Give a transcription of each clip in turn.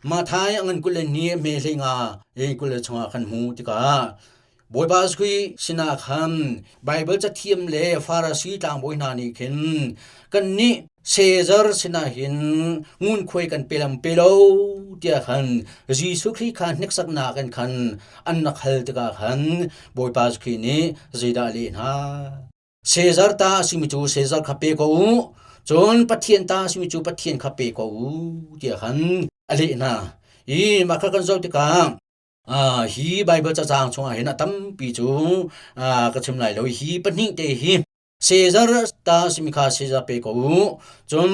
Mathai a ngan 22 hme hlei nga in 20 le chungah kan hmuh tikah Bawipa Khrih sinah khan Baibal cathiam le Farasi tlangbawi hna nih khin kannih Caesar sinah hin ngunkhuai kan pe lam pe lo tiah khan Jesuh Khrih kha hneksaknak in khan an rak hal tikah khan Bawipa Khrih nih zeidah a leh hna? Caesar ta a simi cu Caesar kha pe ko u, cun Pathian ta a simi cu Pathian kha pe ko u tiah khan a leh hna. I mah kha kan zoh tikah hi Baibal cacang chungah hin a tampi cu ka chim lai lo. Hi pahnih te hi Caesar ta a simi kha Caesar pe ko u, cun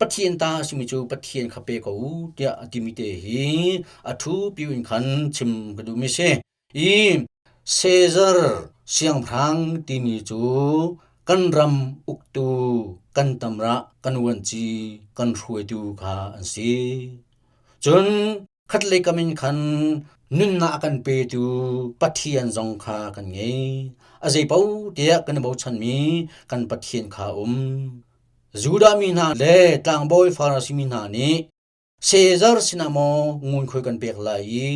Pathian ta a simi cu Pathian kha pe ko u tiah a timi te hi a thu piu in khan chim ka duhmi si. I Caesar siangpahrang timi cu kan ram uktu, kan tamrah, kan vuanci, kan hruaitu kha an si. Cun khatlei kam in khan nunnak a kan petu Pathian zong kha kan ngei. A zeipaoh tiah kan i bochanmi kan Pathian kha a um. Judah mi hna le tlangbawi Farasi mi hna nih Caesar sinah maw ngunkhuai kan pek lai i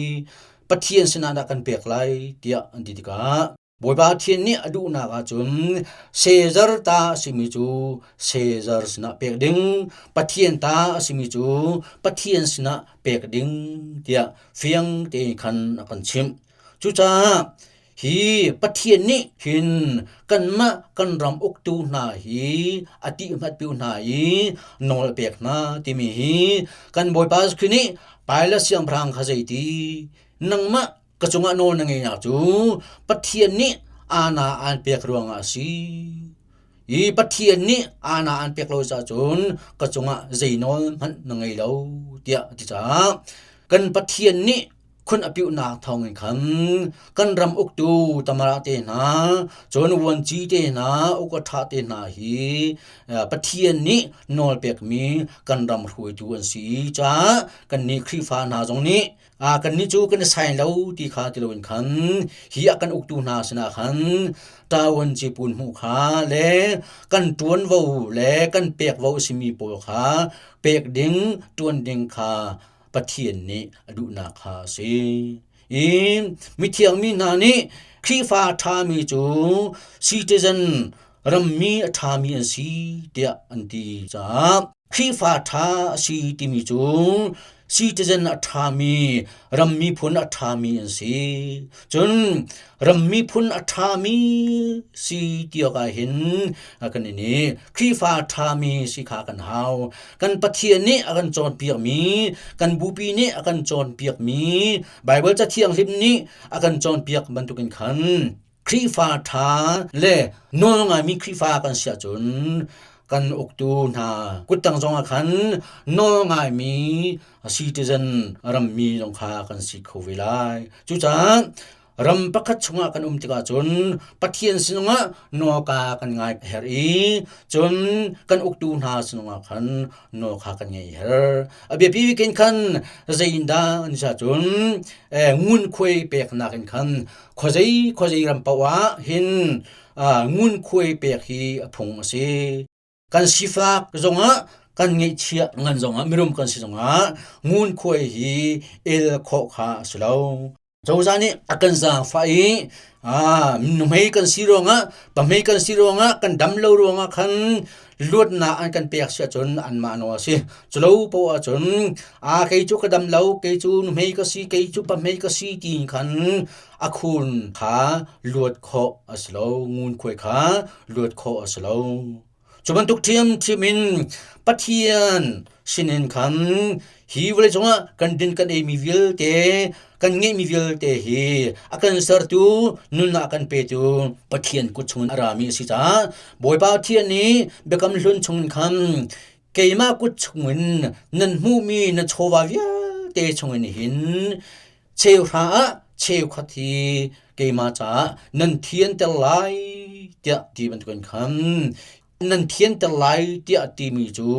Pathian sinah dah kan pek lai tiah an ti tikah Bawipa Pathian nih a duhnak ahcun Caesar ta a simi cu Caesar sinah pek ding, Pathian ta a simi cu Pathian sinah pek ding tiah fiang tein khan a kan chimh. Cucaah hi Pathian nih hin kanmah kan ram uktu hna hi a tihhmatpiu hna i nawl a pek hna timi hi kan Bawipa Jesuh Khrih nih Pilate siangpahrang kha zeiti nangmah ka cungah nawl na ngeihnak cu Pathian nih ana aan pek ruangah a si. I Pathian nih ana aan pek lo caah cun ka cungah zei nawl hmanh na ngei lo tiah a ti caah kan Pathian nih khun a piuhnak thawngin khan kan ram uktu tamara te hna cun vuanci te hna uk a ṭha te hna hi Pathian nih nawl pekmi kan ram hruaitu an si caah kannih Khrihfa hna zong nih kannih cu kan i sai lo ti kha ti loin khan hi a kan uktu hna sinah khan ṭawan cipun hmuh kha le kan ṭuanvo le kan pekvo a simi pawl kha pek ding ṭuan ding kha Pathian nih a duhnak kha a si. I mithiang mi hna nih Khrihfa a ṭhami cu citizen rammi a ṭhami an si tiah an ti caah Khrihfa ṭha a si timi cu citizen a ṭhami ram miphun a ṭhami an si. Cun ram miphun a ṭhami si ti awkah hin kan i nih Khrihfa ṭhami si kha kan hau. Kan Pathian nih a kan cawnpiakmi, kan Bupi nih a kan cawnpiakmi, Baibal Cathianghlim nih a kan cawnpiak bantukin khan Khrihfa ṭha le nawl ngaimi Khrihfa kan si ahcun kan uktu hna kuttang zongah khan nawl ngaimi citizen rammi zong kha kan si kho ve lai. Cucaah ram pakhat chungah kan um tikah cun Pathian sinungah nawlka kan ngai a herh i cun kan uktu hna sinungah khan nawl kha kan ngei her. A biapi bik in khan zeiindah an si ahcun ngunkhuai peknak in khan khuazei khuazei ram paoh ah hin ngunkhuai pek hi a phung a si. Kan sifak zongah kan ngeihchiah ngan zongah mirum kan si zongah ngunkhuai hi el khawh kha a si lo. Cozah nih a kan zaangfah i nuhmei kan si ruangah pahmei kan si ruangah kan dam lo ruangah khan luatnak an kan pek si ahcun anmah nawl a si. Culo poah ahcun a kei cu ka dam lo, kei cu nuhmei ka si, kei cu pahmei ka si ti khan a khun kha luat khawh a si lo, ngunkhuai kha luat khawh a si lo. Cu bantuk ṭhiamṭhiam in Pathian sinin khan hi vawleicung ah kan din kan eimi vialte, kan ngeihmi vialte hi a kan sertu, nunnak a kan petu Pathian kut chungin a rami a si caah Bawipa Pathian nih Biakam Hlun chungin khan keimah kut chungin nan hmuhmi na chawva vialte chungin hin cheuhra ah cheukhat hi keimah caah nan thianter lai tiah ti bantukin khan nan thianter lai tiah timi cu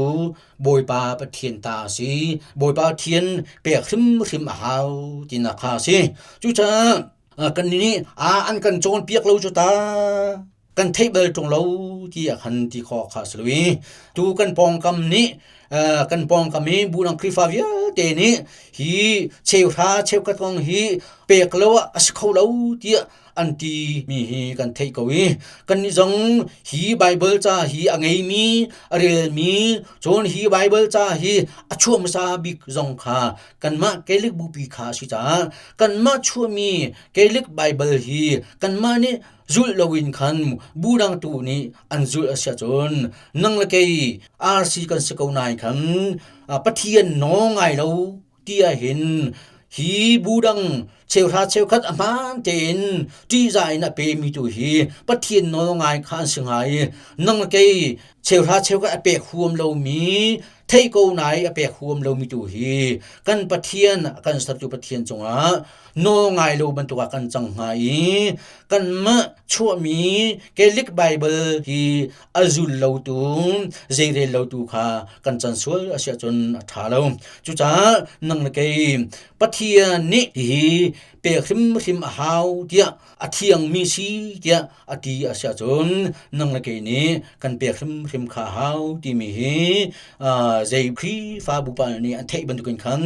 Bawipa Pathian ta a si. Bawipa Pathian pek hrimhrim a hau tinak kha a si. Cucaah kannih nih an kan cawnpiak lo cu ta kan theih bal ṭung lo ti ah khan ti khawh kha a si lo i tu kan pawngkam nih kan pawngkam i bu dang Khrihfa vialte. vialte nih hi cheuhra cheukhat kong hi pek lo ah a si kho lo tiah an ti mi hi kan theih ko i kannih zong hi Baibal ca hi a ngeimi a relmi cun hi Baibal ca hi a chuah hmasa bik zong kha kanmah Catholic bupi kha a si caah kanmah chuahmi Catholic Baibal hi kanmah nih zulh loin khan bu dang tu nih an zulh a si ahcun nang le kei RC kan si ko nain khan Pathian nawl ngai lo ti ahhin hi bu dang cheuhra cheukhat a hmaan tein ṭihzah in a pemi tu hi Pathian nawl ngai kha an si hnga i nang le kei cheuhra cheukhat a pek huam lomi theih ko nai a pek huam lomi tu hi kan Pathian kan sertu Pathian cungah nawl ngai lo bantuk ah kan cang hnga i kanmah chuahmi Catholic Bible hi a zul lotu zeirel lotu kha kan can sual a si ahcun a ṭha lo. Cucaah nang le kei Pathian nih hihi pek hrimhrim a hau tiah a thiangmi si tiah a ti a si ahcun nang le kei nih kan pek hrimhrim kha a hau timi hi zei Khrihfabu pa nih an theih bantukin khan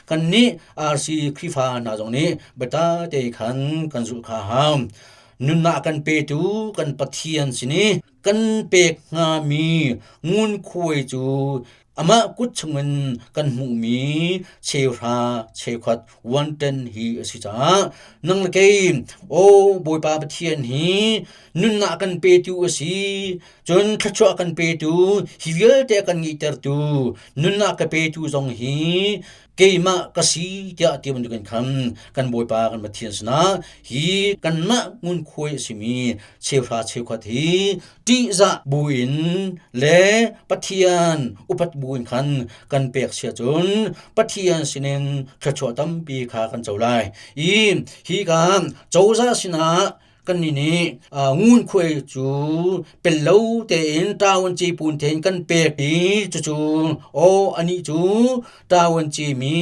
kannih RC Khrihfa hna zong nih biata te khan kan zulh kha a hau. Nunnak kan petu kan Pathian sin i kan pek hngami ngunkhuai cu amah kut chungin kan hmuhmi cheuhra cheukhat 110 hi a si caah nang le kei aw Bawipa Pathian hi nunnak kan petu a si cun thluachuah kan petu hi vialte a kan ngeihtertu nunnak ka petu zong hi keimah ka si tiah ti bantukin khan kan Bawipa kan Pathian sinah hi kanmah ngunkhuai a simi cheuhra cheukhat hi ṭihzah buin le Pathian upat buin khan kan pek sia cun Pathian sinin thluachuah tampi kha kan co lai. I hi ka cozah sinah kannih nih ngunkhuai cu pel lo tein ṭawan ci pun tein kan pek i cucu aw anih cu ṭawan ci mi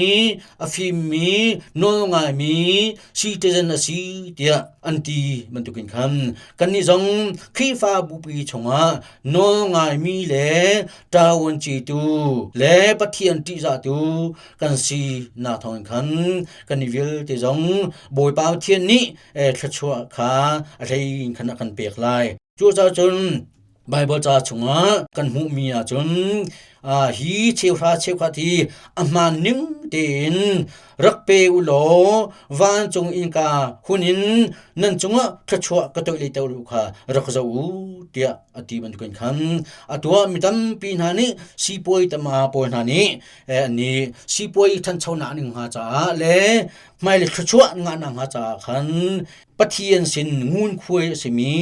a fimmi nawlngaimi citizen a si tiah an ti bantukin khan kannih zong Khrihfa bupi chungah nawlngaimi le ṭawan citu le Pathian ṭihzahtu kan si nak thawngin khan kannih vialte zong Bawipa Pathian nih thluachuah kha a hlei in khan a kan pek lai. Cucaah cun Baibal ca chungah kan hmuhmi ahcun hi cheuhra cheukhat hi a hmaan ning tein rak pe u law vancung innka hun in nan cungah thluachuah ka toih lei u kha rak zoh u tiah a ti bantukin khan a tuah mi tampi hna nih sipuai tama pawl hna nih nih sipuai ṭhanchonak ning hnga caah le hmailei thluachuah ngahnak hnga caah khan Pathian sin ngunkhuai a simi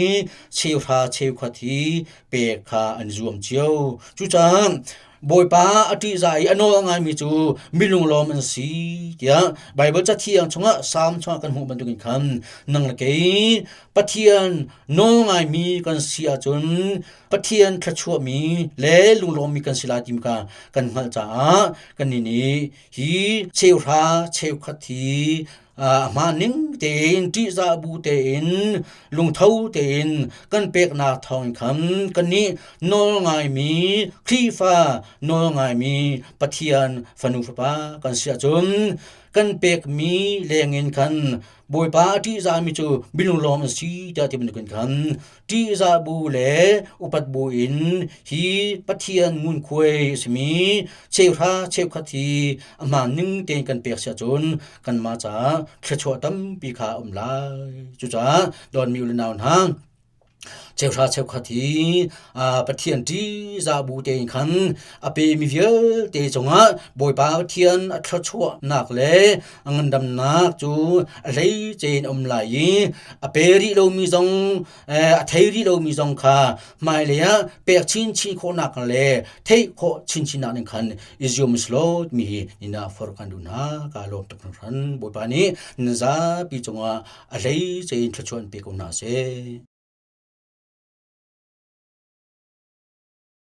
cheuhra cheukhat hi pek kha an zuam cio. Cucaah Bawipa a ṭihzah i a nawl a ngaimi cu milunglawm an si tiah Baibal Cathiang chungah Salm chungah kan hmuh bantukin khan nang le kei Pathian nawl ngaimi kan si ahcun Pathian thluachuahmi le lunglawmmi kan si lai ti kha kan hngalh caah kannih nih Hi cheuhra cheukhat hi a hmaan ning tein ṭihzah bu tein lungtho tein kan peknak thawng khan kannih nawl ngaimi Khrihfa nawl ngaimi Pathian fanu fapa kan si ahcun kan pekmi lengin khan Bawipa a ṭihzahmi cu minung lawng an si tiah ti bantukin khan ṭihzah bu le upat bu in hi Pathian ngunkhuai a simi cheuhra cheukhat hi a hmaan ning tein kan pek si ahcun kanmah caah thluachuah tampi kha a um lai. Cucaah dawtmi u le nau hna, Cheuhra cheukhat hi Pathian ṭihzah bu tein khan a pemi vialte cungah Bawipa Pathian a thluachuahnak le a ngandamnak cu a hleice in a um lai i a pe rih lomi zong a thei rih lomi zong kha hmailei ah pek chinchin khawhnak le theih khawh chinchinnak ning khan i zuam selaw timi hi nina forh kan duh hna. Ka lawm tuk hringhran. Bawipa nih nan zapi cungah a hleice in thluachuah in pe ko hna seh.